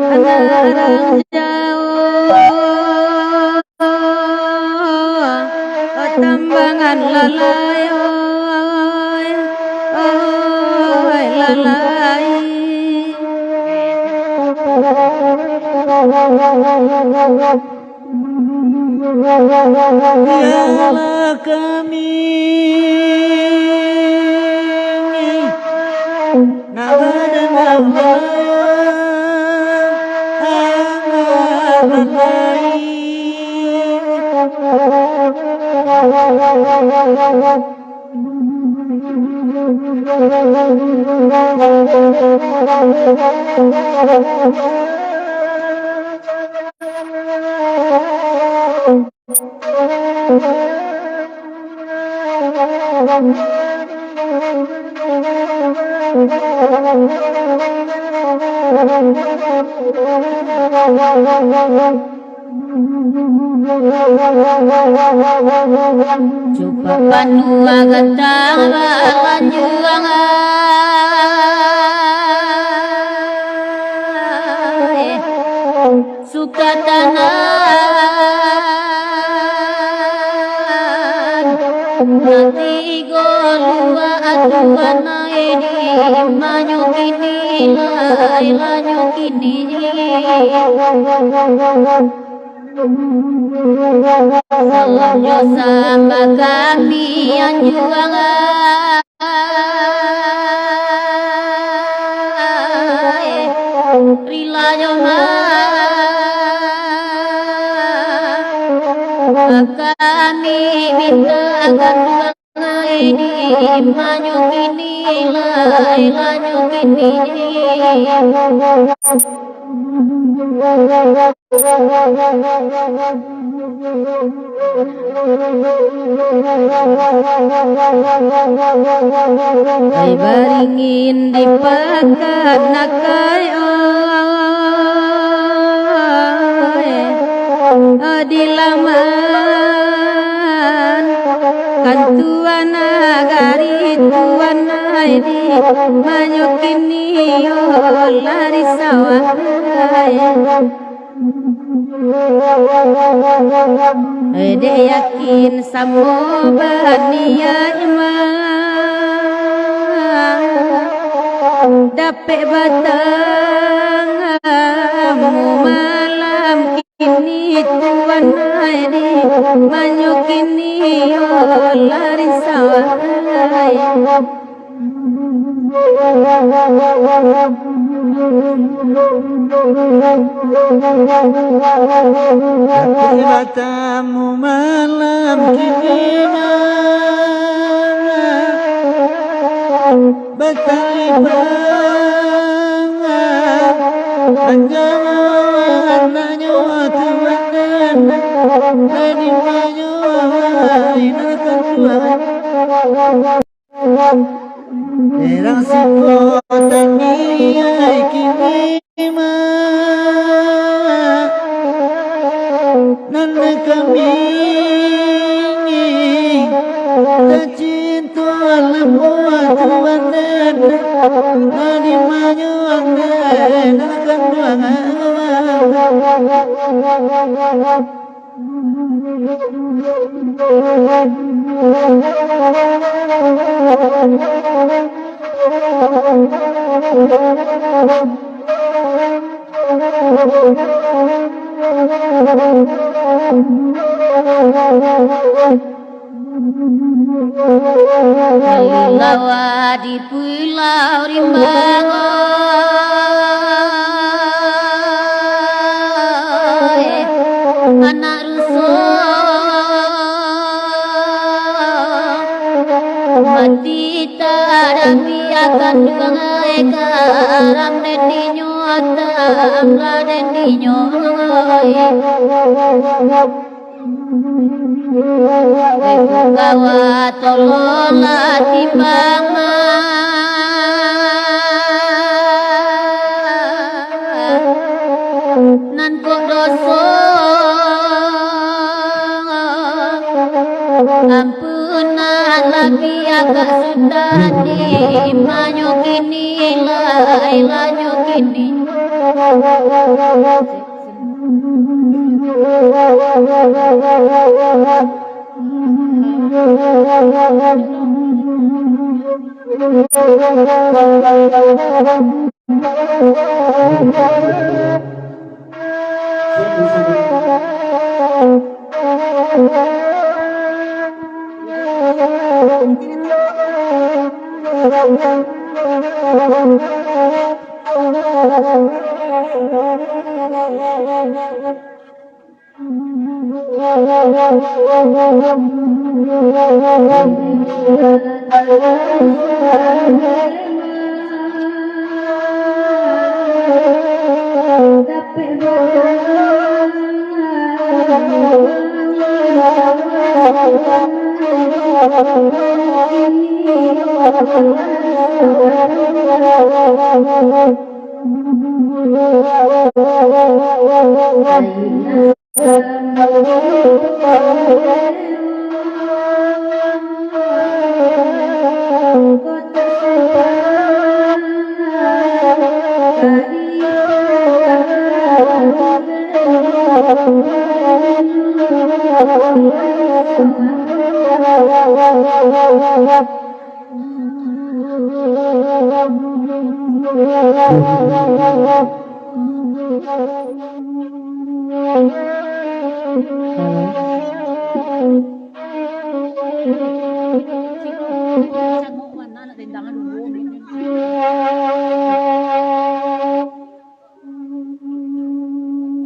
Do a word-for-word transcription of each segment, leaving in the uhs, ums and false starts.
Anak urang jauah, tambangan lalai, oi, oi, lalai. Biarlah kami nak badan Allah, Cupak panuah gatang balanjuangan. Suka tanan, nan tigo lua atuan, ai di manyo kini, lai lanyo kini. Salam jo sambah kami anjuangan. Rila jo ma-, kami minta kanduang ai, di manyo kini lai, lanyo kini. Ai baringin di pakan akai, oi, di laman kantua nagari tuan ai, di manyo kini, oh, lari sawah ai. Dek yakin samo baniaik mah, dapek batang amu malam kini tuan ai, di manyo kini, oh, lari sawah ai. Tapi batamu malam kini mah, batalipang anjangan anaknyo tu mangan, dari manyo aina kanduang. Erang siko taniai kini mah, nan kami tacinto lambuah tuan, dari manyo nan kanduang. Lawa di Pulau Rimbang, oi, anak ruso mati, tadah biakan duang ai, karam den dinyo, tamlah den dinyo, oi. Kawa tolonglah timbang nan kok doso, ampunanlah pihak kasudahan di manyo kini lai, lanyo kini.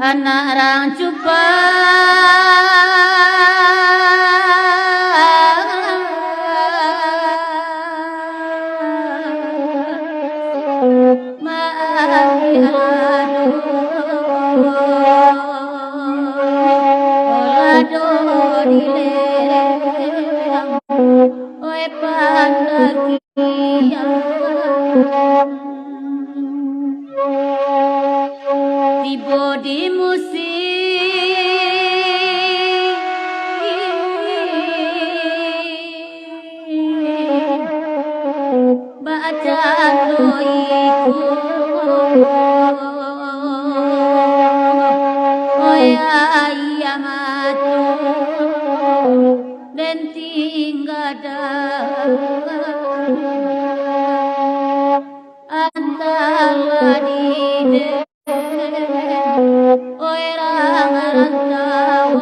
Anak rang cupang dilelang, oi pandakian. Tibo di musim bacando iko, oi ayah mato, den tingga dah antah di den. Oi urang rantau.